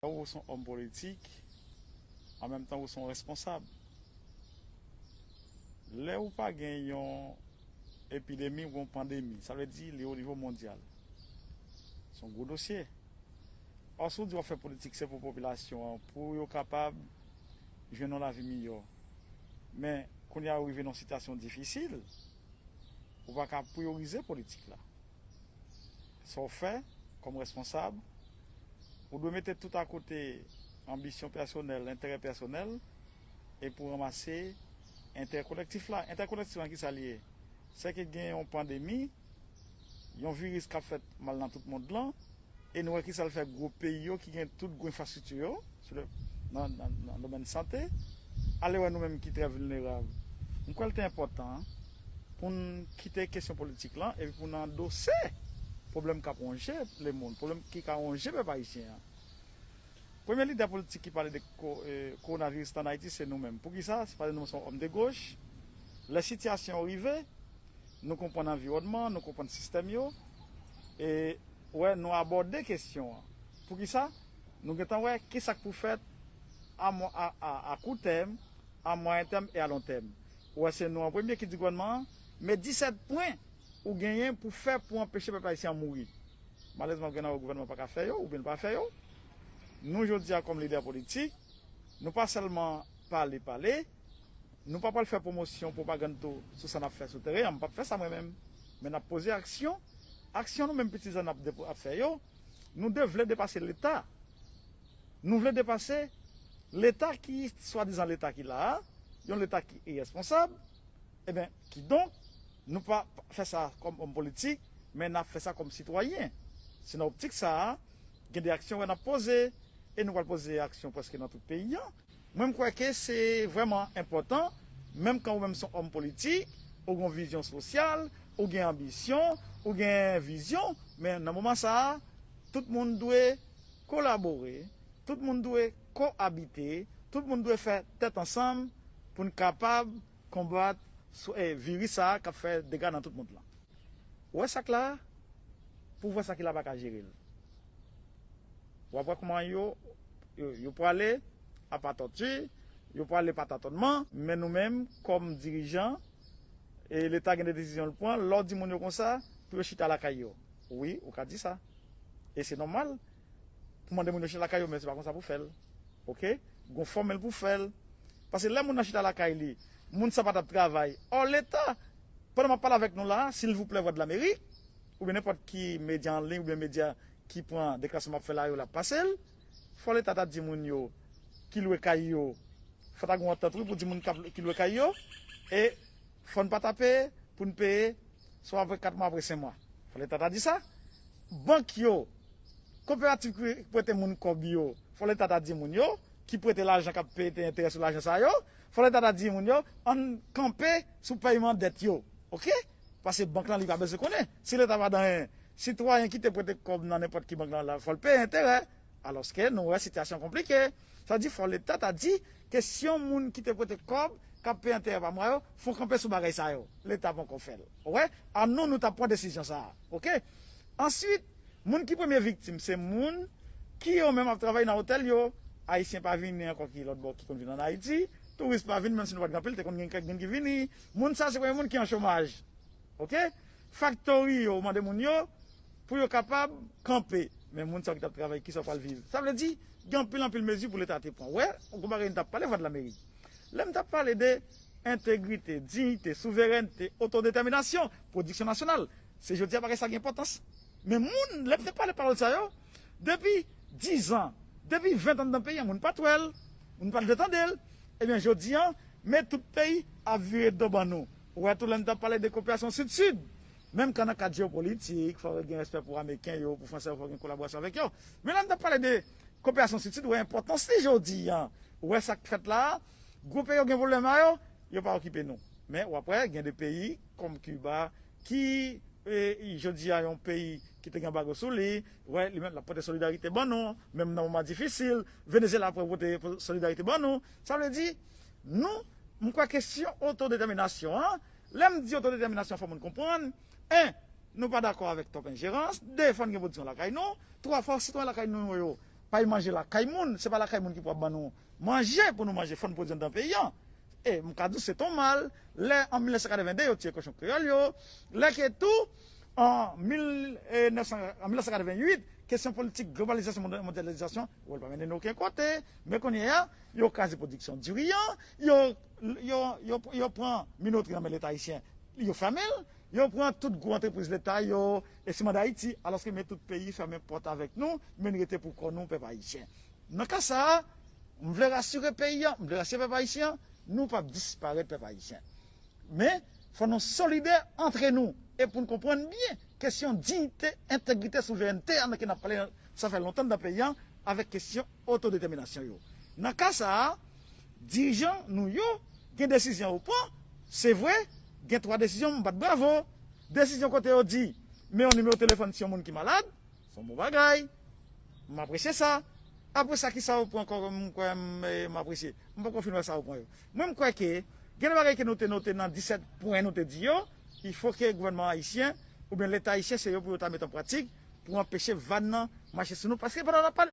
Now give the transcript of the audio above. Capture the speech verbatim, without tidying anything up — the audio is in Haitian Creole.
Ou se yon òm politik, an menm tan ou se yon responsab. Lè ou pa gen yon epidemi ou yon pandemi, sa vle di li o nivo mondyal. Se yon gwo dosye. Or, si w di w ap fè politik, se pou popilasyon an, pou yo kapab jwenn yon lavi miyò. Men, kounye a ou rive nan yon sitiyasyon difisil, ou pa ka priyorize politik la. Sa w fè kòm responsab, ou dwe mete tout akote anbisyon pèsonèl, enterè pèsonèl, epi w ranmase enterè kolektif la. Enterè kolektif la, kisa l ye? Se ke gen yon pandemi, yon viris k ap fè mal nan tout mond lan, e nou wè kisa l fè gwo peyi yo ki gen tout gwo enfrastrikti yo sou le, nan, nan, nan domèn sante. Ale wè nou menm ki trè vilnerab. M kwè l te enpòtan pou n kite kesyon politik lan epi pou n andose pwoblèm k ap wonje lemonn, pwoblèm ki ka wonje pèp ayisyen an. Premye lidè politik ki pale de ko, e, kowonaviris lan an Ayiti se nou menm. Poukisa? Se paske nou menm se yon òm de goch. Lè sitiyasyon an rive, nou konprann anviwònman, nou konprann sistèm yo, e wè nou abòde kesyon an. Poukisa? Nou gentan wè kisa k pou fèt a, a, a, a kou tèm, a mwayen tèm e a lon tèm. Ou wè se nou an premye ki di gouvènman an, men disèt pwen ou genyen pou fè pou anpeche pèp ayisyen an mouri. Malerezman, gen nan yo gouvènman pa ka fè yo, oubyen l pa fè yo. Nou, jodi a, kòm lidè politik, nou pa sèlman pale, pale, nou pa pral fè pwomosyon, pwopagann tou sou sa n ap fè sou teren an. M p ap fè sa mwen menm. Men n ap poze aksyon. Aksyon nou menm piti zòn ap, ap fè yo, nou de, vle depase Leta. Nou vle depase Leta ki, swadizan Leta ki la a, yon Leta ki iresponsab, ebyen, kidonk, nou pa fè sa kòm òm politik, men n ap fè sa kòm sitwayen. Se nan optik sa a, gen de aksyon wè n ap poze, e nou pral poze aksyon prèske nan tout peyi an. Mwen, m kwè ke se vrèman enpòtan, menm kan ou menm se yon òm politik, ou gen yon vizyon sosyal, ou gen anbisyon, ou gen vizyon, men nan moman sa a, tout moun dwe kolabore, tout moun dwe koabite, tout moun dwe fè tèt ansanm pou n kapab konbat sou, e, viris sa a k ap fè dega nan tout mond lan. Ou wè sa k la a? Pou w wè sa ki la pa ka jere l. W ap wè kòman yo, yo, yo prale apa tòti, yo prale pa tatònman, men nou menm, kòm dirijan, e Leta gen de desizyon l pran, lè w di moun yo konsa, pou yo chita lakay yo. Wi, ou ka di sa. E se nòmal pou mande moun yo chita lakay yo, men se pa konsa pou fè l. Oke? Gon fòmèl pou fè l. Paske lè moun nan chita lakay li, moun sa pa t ap travay. Ò, Leta, pandan m ap pale avèk nou la a, silvouplè, Vwadlamerik, oubyen nenpòt ki medya an liy, oubyen medya ki pran deklarasyon m ap fè la yo, l ap pase l. Fò Leta ta di moun yo ki lwe kay yo, fò ta gen yon antant, wi, pou di moun k ap, ki lwe kay yo, e fò n pa ta peye pou n peye swa apre kat mwa, apre senk mwa. Fò Leta ta di sa. Bank yo, koperativ ki prete moun kòb yo, fò Leta ta di moun yo, ki prete lajan, k ap peye enterè sou lajan sa yo, fò Leta ta di moun yo, ann kanpe sou pèyman dèt yo. Oke? Paske bank lan, li pa bezwen konnen. Si Leta pa gen anyen, sitwayen ki te prete kòb nan nenpòt ki bank lan la, fò l peye enterè. Alòske nou wè sitiyasyon konplike. Sa di fò Leta ta di ke si yon moun ki te prete kòb k ap peye enterè pa mwa yo, fò kanpe sou bagay sa yo. Leta poko fè l. Ou wè? A nou, nou t ap pran desizyon sa a. Oke? Answit, moun ki premye viktim, se moun ki yo menm ap travay nan otèl yo. Ayisyen pa vini ankò ki lòt bò ki konn vin ann Ayiti. Touris pa vin, menm si nou pa t gen anpil, te konn gen kèk grenn ki vini. Moun sa se premye moun ki an chomaj. Oke? Faktori yo, ou mande moun yo pou yo kapab kanpe. Men moun sa yo ki t ap travay, kisa yo pral viv? Sa vle di, gen anpil, anpil mezi pou Leta te pran. Wè, yon bagay m t ap pale, Vwadlamerik. Lè m t ap pale de entegrite, diyite, souverènte, otodetèminasyon, pwodiksyon nasyonal. Se jodi a bagay sa gen enpòtans. Men moun, lè m te pale pawòl sa yo, depi diz an, depi ven an anndan peyi a, moun pa t wè l, moun pa t vle tande l. Ebyen, jodi a, men tout peyi ap vire do ban nou. Ou wè tou lè m t ap pale de koperasyon sid-sid. Menm kan nan kad jewopolitik, fò gen respè pou Ameriken yo, pou Fransè yo, fò gen kolaborasyon avèk yo. Men lè m t ap pale de koperasyon sid-sid, ou wè enpòtans li jodi a. Ou wè sa k fèt la a, gwo peyi yo gen pwoblèm a yo, yo pa okipe nou. Men w ap wè, gen de peyi, kòm Kiba, ki, e, jodi a yon peyi ki te gen anbago sou li, wè, li menm l ap pote solidarite ban nou, menm nan moman difisil, Venezyela ap pote solidarite ban nou. Sa vle di, nou, m kwè kesyon otodetèminasyon an, lè m di otodetèminasyon, fò moun konprann, en, nou pa dakò avèk twòp enjerans, de, fò n gen pwodiksyon lakay nou, twa, fò sitwayen lakay nou yo Pay manje lakay moun, se pa lakay moun ki pou ap ban nou manje pou nou manje, fò n pwodui anndan peyi an. E m ka di w se t on mal, lè an mil nèf san katreven de yo tiye kochon kreyòl yo, lè ke tou an mil nèf san, an mil nèf san katreven uit, kesyon politik globalizasyon, mondyalizasyon, yo pa mennen nou okenn kote, men kounye a, yo kraze pwodiksyon diri an, yo, yo, yo, yo pran minotri nan men Leta ayisyen, yo fèmen l, yo pran tout gwo antrepriz Leta yo, e siman Dayiti, alòske men tout peyi fèmen pòt avèk nou, men n rete pou kò nou, pèp ayisyen. Nan ka sa a, m vle rasire peyi an, m vle rasire pèp ayisyen an, nou p ap disparèt, pèp ayisyen. Men, fò nou solidè antre nou, e pou n konprann byen kesyon diyite, entegrite, souverènte a nan ke n ap pale, sa fè lontan nan peyi an, avèk kesyon otodetèminasyon yo. Nan ka sa a, dirijan nou yo gen desizyon yo pran, se vre, gen twa desizyon m bat bravo. Desizyon kote yo di, men yon nimewo telefòn si yon moun ki malad, se yon bon bagay. M apresye sa. Apre sa, ki sa yo pran ankò, m kwè m, eh, m apresye. M poko fin wè sa yo pran yo. Mwen, m kwè ke gen de bagay ke nou te note nan disèt pwen nou te di yo, il faut ke gouvènman ayisyen oubyen Leta ayisyen, se yo pou yo ta met an pratik pou anpeche van nan mache sou nou. Paske pandan n ap pale,